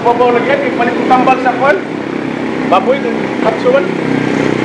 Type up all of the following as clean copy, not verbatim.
Babaw lagi yan. Ipalit ko tambal sa kwan. Baboy, katsuan.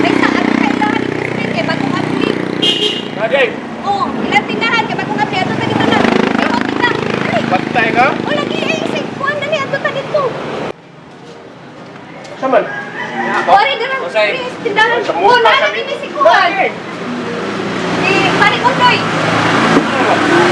May sa ato sa ilahan ni Crispin kay bagong abli. Aday, Oh, ilang tindahan kay bagong abli ato ta dito na. Ay, oh, tinda. Dali. bantay ka? Oh, lagi ay si kuan dali ato ta dito. Saman? Ore dira. Osay. Diri sa tindahan. Sa Oh, mukha naa sa lagi ni si kuan. Bakit? Si Paring Utoy.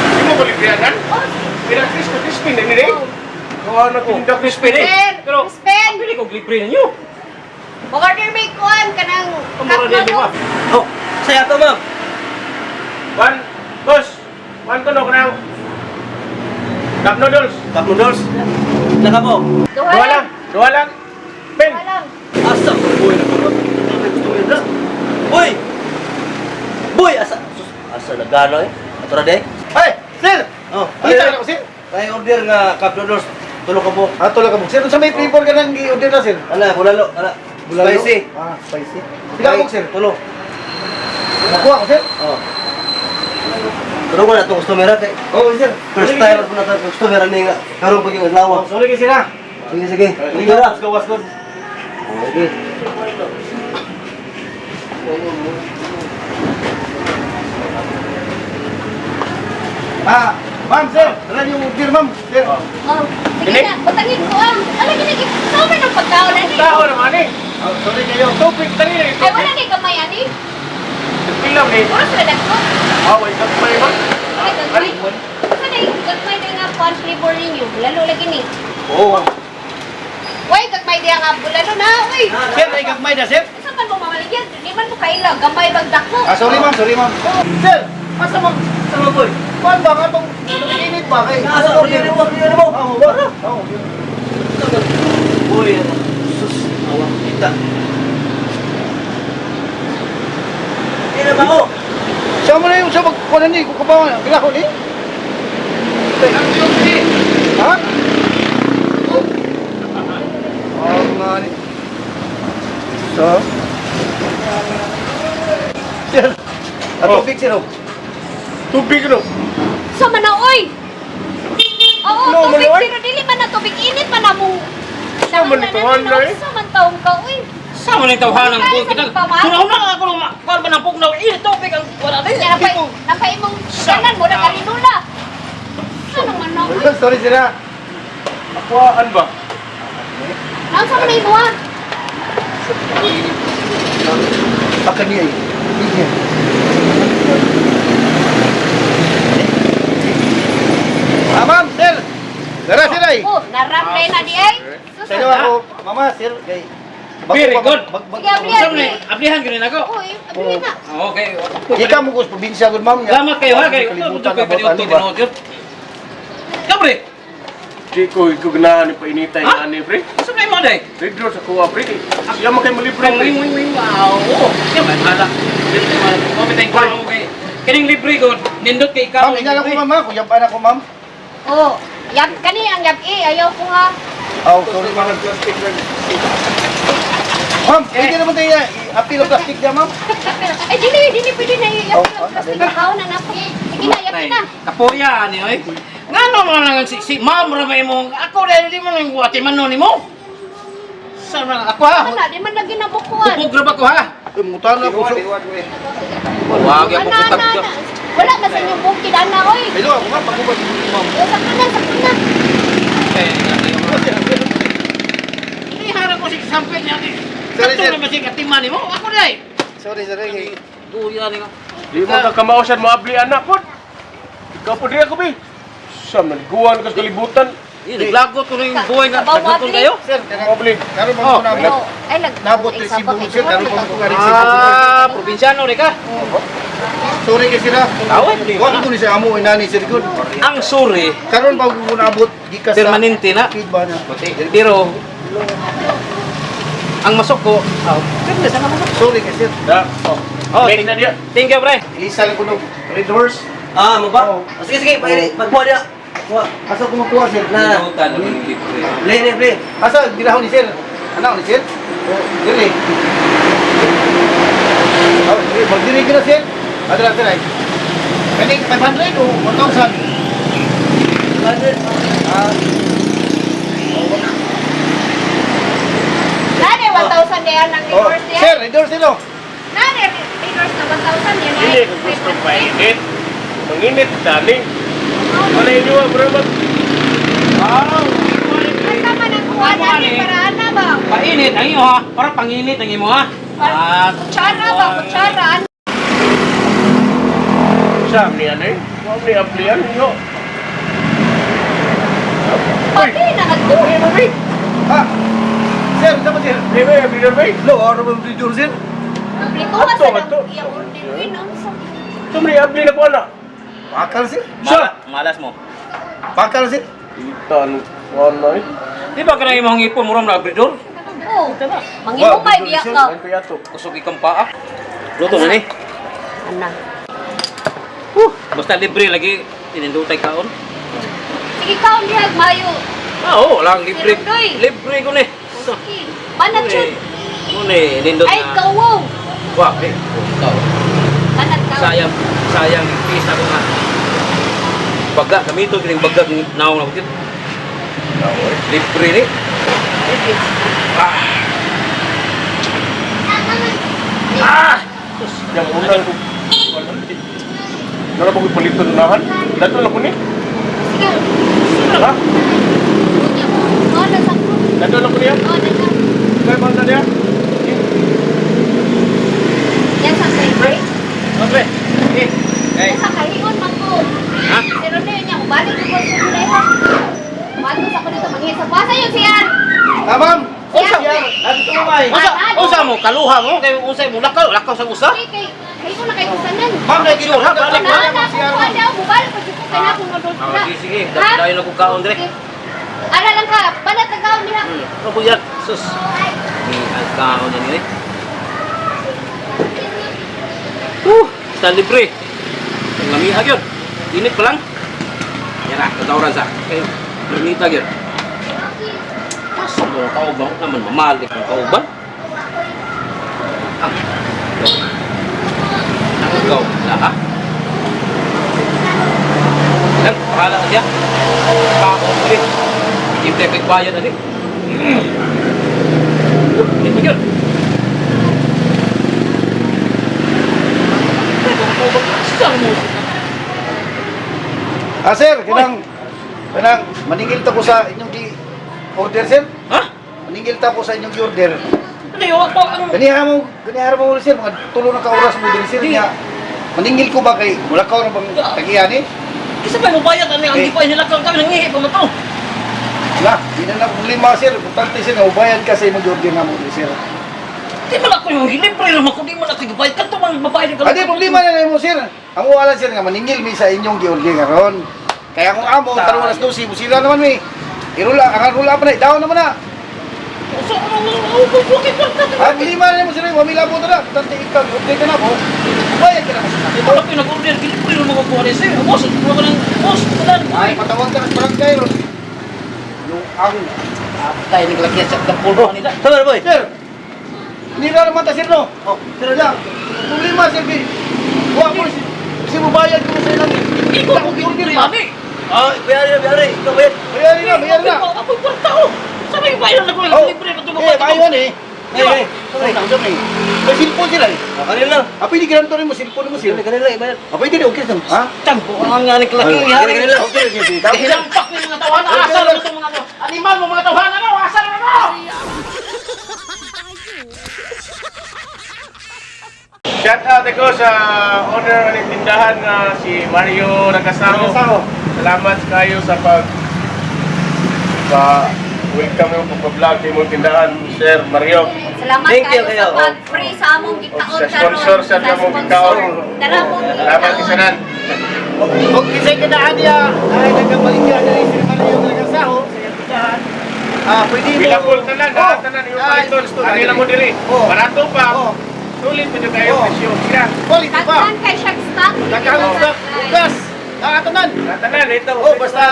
Hindi mo kulibrianan? Oh, Pila Cristo Crispin, hindi rin? Kuha na tinda Crispin eh. Sir, Pero- Crispin. Pili ko libre ninyo. Order may kuan kanang Kamura din cup ba? Oh, saya to, ma'am. One, boss. One ko no, kanang cup noodles. Cup noodles. Naka po. Duha Dua lang. lang. Dua lang. Pen. Duha lang. Asa ko boy na ko. Gusto mo yun, Boy! Boy, asa sus, asa nagano eh. Ato ra de. Ay, sir! Oh, Ano na ako, sir? Kay order nga cup noodles. Tulo ka po. Ah, tulog ka mo. Sir, unsa may flavor ka nang gi-order na, sir? Ala, bulalo, ala. Bulalo? Spicy. Ah, spicy. Pila ka, sir? Tulo. Nakuha ko, sir? Oh. Tulungan na itong customer ha, kay Oo, sir. first time ko na itong customer ani nga karon pag yung adlaw. Oh, sorry kay sir, ha. Sige, sige. Sige, Sige ra. gawas ko. Sige. Ah, ma'am, sir. Dala niyo yung order, ma'am. Sir. Oh, sige Dili. na, butangin ko ang. Ala gini, sama ng pagkaon ani. Tao naman eh. Oh, sorry kayo. Tubig tani eh. Ay wala ni gamay ani. Pila ni. Oras ra dagko. Ah, wait, gagmay ba? Ay gagmay. Sa na gagmay na nga kuan flavor ninyo. Bulalo lagi ni. Oo, ma'am. Way gagmay diya nga bulalo na, uy. Sir, ay gagmay na, sir. Sa man mo mamaligyan, di man mo kaila gamay bag dako. Ah, sorry, ma'am. Sorry, ma'am. Sir, asa ma'am? Sama boy. Kuan ba nga tong init ba kay? Asa order mo, order mo. Ah, oo, ba? Oo. Boy, sus, awang kita. Hindi na ba ako? Siya mo na yung siya magkuhan ni, kung kabaw na, pila ko ni? Ha? Oh, nga ni. So? Sir, at Oh. tubig, sir, oh. Tubig no. Sa man na oy. Oo, No, tubig man, oy. pero dili man na tubig init man na mo. Sa man ni tuwan na, eh. Sa man taong ka oy. Sa man ang tawhanan Kaya ko sa kita. nagpamahal? Tunaw na ako nung kuan ba ng pugnaw ini tubig ang wala din. Kaya napay napay imong tanan mo na karinula. Sa naman na oy. Sorry, sir, ah. Akuhaan ba? Naon sa man na imo ah? Baka niya, eh. Hindi. Ah, ma'am, sir. Dara, sir, ay. Oh, naramday na di ay. Sus, Sa inyo ako, mama, sir, kay... Very good. Sige, abli, Sa man ablihan gyud nako. Oy, abli na. Okay. Ikaw mo kus probinsya gud ma'am. Salamat kayo ha kay Kalibutan kay about ani ba? Kabre. Di ko ikugnaan ni painitay Ha? nga ni pre. Sa man mo day? Pedro sa kuha pre. Siya man kay malibre Wing pre. wing wing wow. Siya man hala. Mo bitay ko mo kay kining libre ko nindot kay ikaw. Ma'am, ingat ako ma'am, ha. Kuyab ana ko ma'am. Oh, yab kani ang yab eh ayaw ko ha. Oh, sorry ma'am. Ma'am, pwede naman tayo i-appeal ang plastic niya, ma'am. Ay dili dili pwede na yab Oh, ang plastic ang kaon na nako. Sige na, yab na. Kapoya ani oy. Ngano man lang si, si ma'am ra may mo. Ako dahil di mo nang guwati man no nimo. Sa man ako ha. Wala di man lagi nabukuan. Kupog ra ba ko ha? Uy, mutan na ako. Wag Ana, ako ana, ana. Wala ba sa inyong bukid ana oy? Hello, ako ma'am, pagubad ma'am. Oh, sakto na, sakto na. Hindi harang ko si sampel niya ni. Sorry, Kato sir. na ba si katiman nimo? Ako dai. Sorry, sorry. Duya ni nga. Di mo ka kamao mo abli anak pod. Ikaw po di ako bi. Siya man guwan ka sa kalibutan. Di naglagot ko ning buhay nga Kabaw, naglagot abli. kayo. Sir, Abli. karon ma'am Oh, ko nabot. Oh, ay lag. Nabot ay, resibo, sabak, ay, sir. Karon pa ko resibo. Ah, probinsyano ri ka. Sorry kay sila. Tawad. Wa ko ni sa amo inani sir good. Ang suri Karon pa ko nabot gikas sa permanente na. Bukid ba na. Pero ang masok ko, oh, siyempre sana masok. Sorry kay sir. Da. Oh, Oh, na diya. Thank you, pre. Isa lang ko nog Red Horse. Ah, mo ba? Oo. Ah, sige, sige, pagbuha niya. Buha. Asa ko makuha sir? Na. Ble, ble, ble. Asa gilahon ni sir? Anak ni sir? Oh, dili. Oh, dili, magdiri ka na sir. Adra sir ay. Kani 500 o 1,000? 100. Ah. 1,000 diyan ang Oh, endorse diyan. sir, endorse nilo. Na endorse na 1,000 yan. Dili ko gusto painit. Manginit dani. Wala inyo ah, bro mag Wow. Asa man ang kuha Tama, natin eh. para ana ba? Painit ang imo ha. Para panginit ang imo ha. Para kutsara ba? Kutsara. Ano? Sam ni ano eh. Wa ni ablian yo. Pati na nagto. Ay, mami. Ha? Sir, sama sir. Di ba, abli ba? Lo, ano ba endorse sir? Kumplituha Ato, sa ato. nang iyang order. Uy, no? Ito ni abli na ko ana. Bakal sir. Sa. Malas mo. Bakal sir. Itan ano eh. Di ba kanang imong ngipon murang na abridor? Oo. Mangihumay biya ka. Ay ko yato. Kusog ikang paa. Luto na ni. Ana. Basta libre lagi tinindutay kaon. Sige kaon diha mayo. Ah, oo, lang libre. Sinundoy. Libre ko ni. Sige. Banat yun. Muna nindot Ay, na. kawaw. Wah, eh. Ikaw. Banat ka. Sayang, sayang pisa ko nga. Baga, gamito kining baga naong na ko. Libre ni. Ah! Yang unang ko. Nara ba ko paliton unahan? Dato na ko ni. Sige. Ha? Oh, nasa ko. Dato na ko niya. Oh, nasa. Kay banda niya. Yan sa kay break. Okay. Eh. Yan sa kahigon man ko. Ha? Pero na yun niya, balik ko sa kulay ha. Mato sa ko dito, manghiya sa pasa yun siya. Ah, ma'am. Unsa? Sir, andito mo may. Unsa? Unsa mo kaluha mo kay unsa mo lakaw, lakaw sa usa? Okay, kay kahigon na kay kusanan. Ma'am, nakikita ko Sure, ha? Balik, Na na Si ko kuha daw, mubalik pa jud ko kay na akong noodles Ah, na. sige, sige. Ha? Dayon ako kaon dire. Sige. Ara lang ka, banat na kaon diha. Ano po yan? Sus. Ni ang kaon na nila. Basta libre. Ang lamiag yun. Init pa lang. Yan na, katawran sa. Kay Bernita yun. Pasok mo ang kauban. Naman, mamalik ang kauban. Ang. Ang ikaw, laha. Lang, pahala na siya. Kaon ulit. Libre kay bayad na din. Ito yun. Ah, sir, kanang kanang maningil ta ko sa inyong gi order sir. Ha? Maningil ta ko sa inyong gi order. Ano yun? Ako, ano? Ganiha mo sir, mga tulo na ka oras mo diri sir Di. niya. Maningil ko ba kay mula ka na bang tagian eh? Isa pa yung bayad, ano yung Eh. hindi pa inilakaw kami, nangihi pa mo to. Wala, di na na problema sir. Importante sir, nga ubayad ka sa imong gi order nga mo diri sir. Di man ako yung libre naman ko, di man ako yung bayad. Kanto man babayad ka. Adi problema na nimo sir. Ang wala sir nga maningil mi sa inyong gi order nga ron. Kaya kung amo tarong alas 12, musila naman mi. Irula, ang rula pa na, daw naman na. So, ano, ano, ano, bakit ba? Ang problema na nimo sir, wamila mo na. Importante ikaw, order ka na mo. Ubayad ka na kasi sa Di man ako yung nag-order, libre naman ako kuha sir. Boss, ano ka ng, boss, tanan, boy. Ay, patawag ka sa barangay ron. Yung ang Tayo naglagyan sa kapulbo nila. Sama na boy. Sir! Hindi na naman ta, sir, no? Oh, sir, lang. Problema, sir, kay... Huwag mo, si mubayad ko sa ilang. Ikaw ang order, mami. Ah, bayari na, bayari. Ikaw bayad. Bayari na, bayari na. Ako yung kwarta, oh. Sabi yung bayad na ko, Oh, libre na ito. eh, bayan eh. Hey, hey. Eh, eh, eh. May cellphone sila eh. Ah, kanila lang. Ah, pwede ganito rin mo, cellphone mo, sir. Kanila lang, ibayad. Ah, pwede rin, okay. sir. Ha? Tampo ang nga ni Klaki. Kanila, kanila. Okay, okay, okay. Tapos, Lampak ni mga tawahan, asal mo itong mga ano. Animal mo mga tawahan, ano? Asal mo ano? Shout out ako sa owner ng tindahan nga si Mario Nagasaho. Nagasaho. Salamat kayo sa pag pa welcome yung pag-vlog sa imong tindahan, Sir Mario. Salamat Thank you kayo kayo. sa pag-free sa among gikaon Sa sponsor sa among gikaon. Tara mong Salamat kisanan. Kung kisay ka niya, ay nagkabaligya na rin si Mario Nagasaho sa iyang tindahan. Ah, pwede mo. Bilapol tanan, Oh, tanan yung ah, paliton. gusto Ano na lang mo diri? Oh. Barato pa. Oh. Sulit pa jud kayo Oh. presyo. Sira. Quality pa. Daghan kay siyang stock. Daghan ang stock. Bugas. Nakatanan. Tanan ito. Oh, basta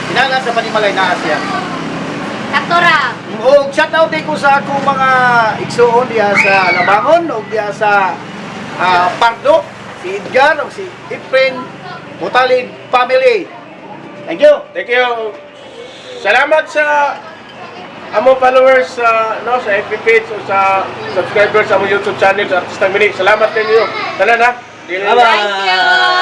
Kinahanglan sa panimalay naa siya. Katora. Og shout out ko sa akong mga igsuon diha sa Labangon og diha sa Pardo, si Edgar og si Efren Mutalib family. Thank you. Thank you. Salamat sa among among followers sa no sa FB page o sa subscribers sa among YouTube channel sa Artistang Mini. Salamat ninyo. Tanan ha. Bye-bye. Thank you.